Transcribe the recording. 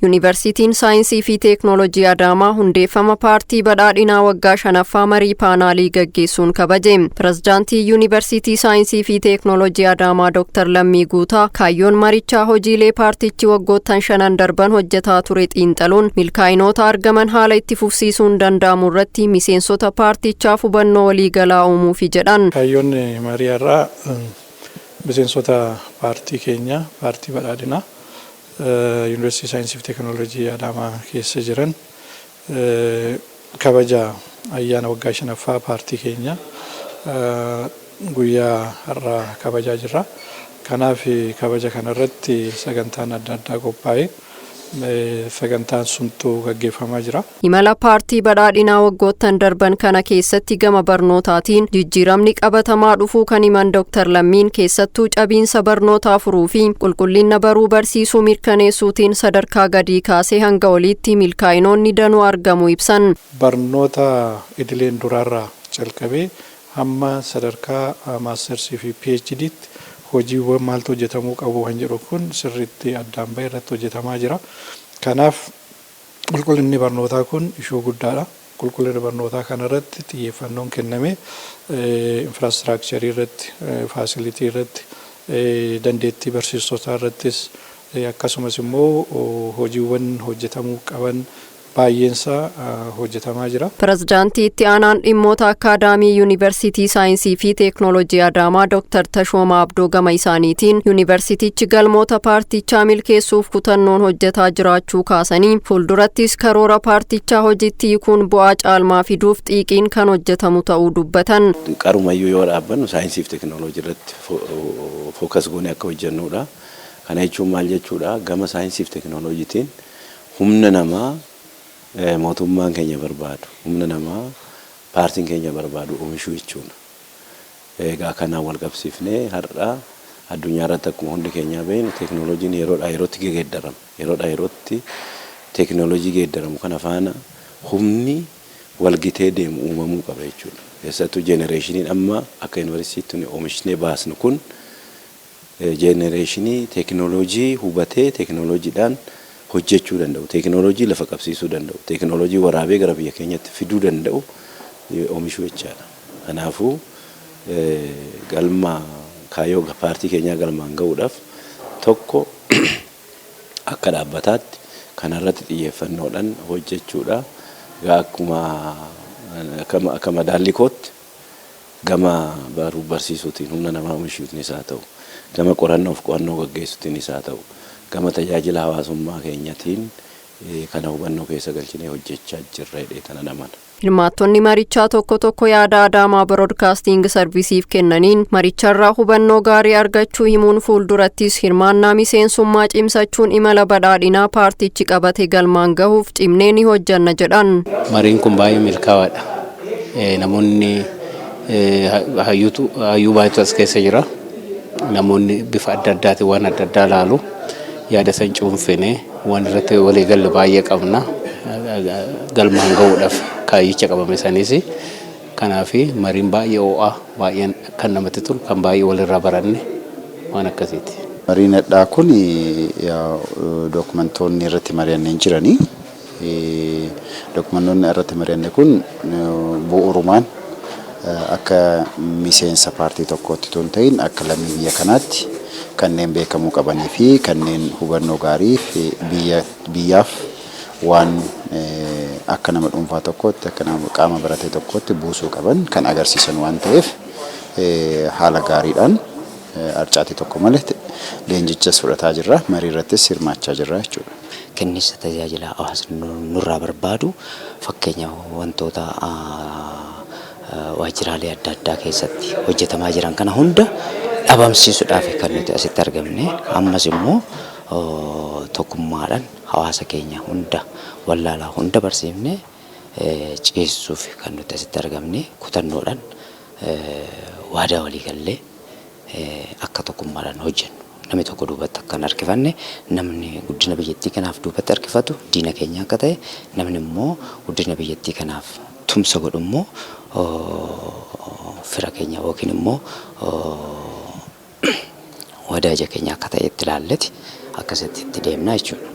Yuunivarsiitiin Saayinsii fi Teeknoolojii Adaamaa hundeeffama Paartii Badhaadhinaa waggaa shanaffaa marii paanaalii gaggeessuun kabaje. Pirezidaantii Yuunivarsiitii Saayinsii fi Teeknoolojii Adaamaa Dr. Lammii Guutaa kaayyoon marichaa hojiilee paartichi waggoottan shanan darban hojjetaa ture xiinxaluun milkaa'inoota argaman haala itti fufsiisuun danda'amu irratti miseensota paartichaaf hubannoo waliigalaa uumuufi jedhan. Kaayyoon marii har'aa miseensota paartii keenya, Paartii Badhaadhinaa, Yuunivarsiitii Saayinsii fi Teeknooloojii Adaamaa keessa jiran kabaja ayyaana waggaa shanaffaa paartii keenya guyyaa har'aa kabajaa jirra. Kanaaf kabaja kanarratti sagantaan adda addaa qophaa'ee sagantaan suntu gaggeeffamaa jira. Imala Paartii Badhaadhinaa waggoottan darban kana keessatti gama barnootaatiin jijjiiramni qabatamaa dhufuu kan himan Dr. Lammiin, keessattuu cabiinsa barnootaa furuu fi qulqullina baruu barsiisuu mirkaneessuutiin sadarkaa gadii kaasee hanga oliitti milkaa'inoonni danuu argamu ibsan. Barnoota idileen duraarraa calqabee hamma sadarkaa maastersii fi PhDtti hojiiwwan maaltu hojjetamuu qabu kan jedhu kun sirriitti addaan bahee irratti hojjetamaa jira. Kanaaf qulqullinni barnootaa kun ishuu guddaadha. Qulqullina barnootaa kanarratti xiyyeeffannoon kenname infrastructurii irratti, facility irratti, dandeettii barsiistotaa irrattis, akkasumas immoo hojiiwwan hojjetamuu qaban baay'eensaa hojjetamaa jira. Pirezidaantii itti aanaan dhimmoota akkaadaamii Yuunivarsiitii Saayinsii fi Teeknoolojii Adaamaa Dr. Tashooma Abdoo gama isaaniitiin yuunivarsiitichi galmoota paartichaa milkeessuuf kutannoon hojjetaa jiraachuu kaasanii, fuuldurattis karoora paartichaa hojiitti hiikuun bu'aa caalmaa fiduuf xiiqiin kan hojjetamu ta'uu dubbatan. Qarumayyuu yoo dhaabbannu saayinsii fi teeknooloojii irratti focus goonee akka hojjennudha. Kana jechuun maal jechuudha? Gama saayinsii fi teeknooloojiitiin humna namaa mootummaan keenya barbaadu, humna namaa paartiin keenya barbaadu oomishuu jechuudha. Egaa kanaan wal qabsiifnee har'a addunyaa irratti akkuma hundi keenyaa beeknu teeknooloojiin yeroodhaa yerootti geeddarama. Yeroodhaa yerootti teeknooloojii geeddaramu kana faana humni walgitee deemu uumamuu qaba jechuudha. Keessattuu generationiin amma akka yuunivarsiitiitti oomishnee baasnu kun generationii teeknooloojii hubatee teeknooloojiidhaan hojjechuu danda'u, teeknooloojii lafa qabsiisuu danda'u, teeknooloojii waraabee gara biyya keenyatti fiduu danda'u oomishuu jechaadha. Kanaafuu galma kaayyoo paartii keenyaa galmaan gahuudhaaf tokko akka dhaabbataatti kanarratti xiyyeeffannoodhaan hojjechuudha. Egaa akkuma akka madaallii kootti gama baruu barsiisuutiin humna namaa oomishuutiinis haa ta'u, gama qorannoof qo'annoo gaggeessuutiinis haa ta'u, gama tajaajila hawaasummaa keenyatiin kana hubannoo keessa galchinee hojjechaa jirra jedhee kanan amana. Hirmaattonni marichaa tokko tokko yaada Adaamaa Biroodkaasting Sarvisiif kennaniin maricharraa hubannoo gaarii argachuu himuun, fuuldurattis hirmaannaa miseensummaa cimsachuun imala badhaadhinaa paartichi qabate galmaan gahuuf cimnee ni hojjanna jedhan. Mariin kun baay'ee milkaa'aadha. Namoonni hayyuutu hayyuu baay'eetu as keessa jira. Namoonni bifa adda addaatiin waan adda addaa ilaalu. Yaada san cuunfinee waan irratti walii galle baay'ee qabna. Galmaan gahuudhaaf kaayyicha qabame sanis. Kanaaf mariin baay'ee ho'aa, baay'een kan namatti tolu, kan baay'ee walirraa baranne waan akkasiiti. Mariin hadhaa kun dookumentoonni irratti mari'annee jiranii. Dookumentoonni irratti mari'anne kun bu'uurumaan akka miseensa paartii tokkootti otoo hin ta'in akka lammii biyya kanaatti kanneen beekamuu qabanii fi kanneen hubannoo gaarii fi biyyaaf waan akka nama dhuunfaa tokkootti, akka nama qaama baratee tokkootti buusuu qaban kan agarsiisan waan ta'eef, haala gaariidhaan arcaatii tokko malee leenjichas fudhataa jirra, marii irrattis hirmaachaa jirra jechuudha. Kennisa tajaajila hawaasni nurraa barbaadu, fakkeenya wantoota waajjiraalee adda addaa keessatti hojjetamaa jiran kana hunda dhabamsiisuudhaaf kan nuti asitti argamne. Ammas immoo tokkummaadhaan hawaasa keenya hunda wallaalaa hunda barsiifne ceesisuuf kan nuti asitti argamne, kutannoodhaan waadaa walii gallee akka tokkummaadhaan hojjennu Namni tokko duubatti akka hin harkifanne, namni guddina biyyattii kanaaf duubatti harkifatu diina keenya akka ta'e, namni immoo guddina biyyattii kanaaf tumsa godhu immoo fira keenya yookiin immoo wadaaja keenya akka ta'e itti ilaalleti akkasitti itti deemna jechuudha.